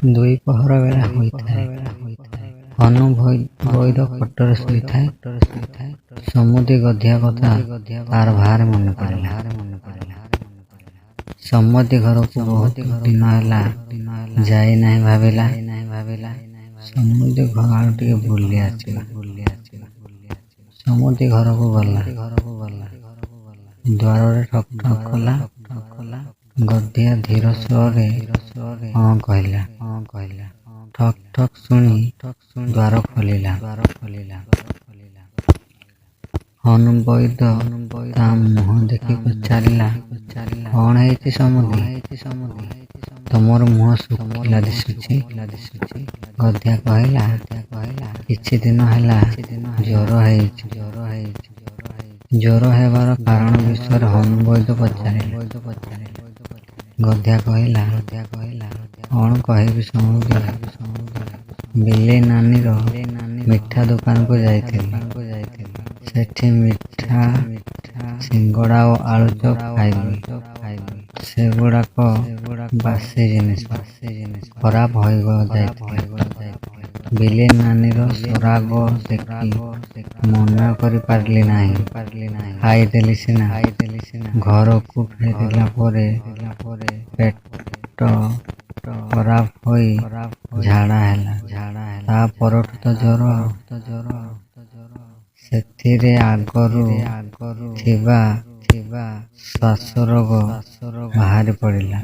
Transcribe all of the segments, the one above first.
ଦ୍ୱିପ୍ରହର ବେଳା ହୋଇଥାଏ। ହନୁ ବଇଦ ଖଟରେ ଶୋଇଥାଏ। ସମୁଦି ଗଧିଆ କଥା ତାର ଭାରି ମନେ ପଡ଼ିଲା। ସମୁଦି ଘରକୁ ବହୁତ ଦିନ ହେଲା ଯାଇନାହିଁ। ଭାବିଲା, ସମୁଦି ଘର ଆଡ଼ୁ ଟିକେ ବୁଲି ଆସିବା। ସମୁଦି ଘରକୁ ଗଲା। ଦ୍ୱାରରେ ଠକ୍ ଠକ୍ କଲା। ଗଧିଆ ଧୀର ସ୍ୱରରେ ହଁ କହିଲା। ଠକ୍ ଠକ୍ ଶୁଣି ଦ୍ୱାର ଖୋଲିଲା। ହନୁ ବଇଦ ତା ମୁହଁ ଦେଖି ପଚାରିଲା, "କଣ ହେଇଛି ସମୁଦି? ତମର ମୁହଁ ଶୁଖିଲା ଦିଶୁଛି।" ଗଧିଆ କହିଲା, "କିଛି ଦିନ ହେଲା ଜ୍ୱର ହେଇଛି।" ଜ୍ୱର ହେବାର କାରଣ ବିଷୟରେ ହନୁ ବଇଦ ପଚାରିଲା। ଗଧିଆ କହିଲା, "କଣ କହିବି ସମୁଦି? ବିଲେଇ ନାନୀର ମିଠା ଦୋକାନକୁ ଯାଇଥିଲି। ସେଠି ମିଠା, ସିଙ୍ଗଡ଼ା ଓ ଆଳୁଚପ ଖାଇଲି। ସେଗୁଡ଼ାକ ବାସି ଜିନିଷ, ଖରାପ ହୋଇଯାଇଥିଲା। ବିଲେଇ ନାନୀର ସରାଗ ଦେଖି ମନା କରିପାରିଲି ନାହିଁ, ଖାଇଦେଲି ସିନା। ଘରକୁ ଫେରିଲା ପରେ ପେଟ ଖରାପ ହୋଇ ଝାଡ଼ା ହେଲା। ତା ପରଠୁ ତ ଜ୍ୱର ଆଉ। ସେଥିରେ ଆଗରୁ ଥିବା ଶ୍ୱାସରୋଗ ବାହାରି ପଡ଼ିଲା।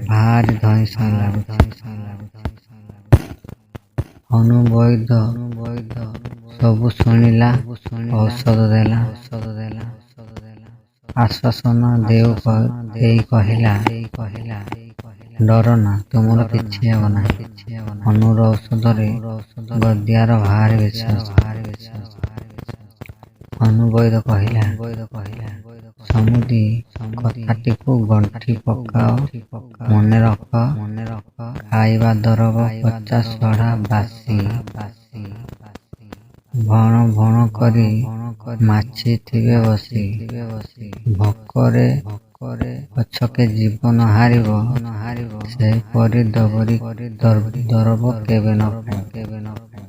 ଭାରି ଧଇଁସଇଁ ଲାଗୁଛି।" ହନୁ ବଇଦ ସବୁ ଶୁଣିଲା, ଔଷଧ ଦେଲା। ଆଶ୍ୱାସନା ଦେଇ କହିଲା, "ଡରନା, ତୁମର କିଛି ହେବ ନାହିଁ।" ହନୁର ଔଷଧରେ ଗଧିଆର ଭାରି ବିଶ୍ୱାସ। ହନୁ ବଇଦ କହିଲା, "ସମୁଦି, କଥାଟିକୁ ଗଣ୍ଠି ପକାଅ। ମନେ ରଖ, ଖାଇବା ଦରବ ପଚାସଢ଼ା ବାସି। ଭଣ ଭଣ କରି ମାଛି ଥିବେ ବସି। ଭୋକରେ ପଛକେ ଜୀବନ ହାରିବ, ସେପରି ଦରବ କେବେ ନ ଖାଇବ।"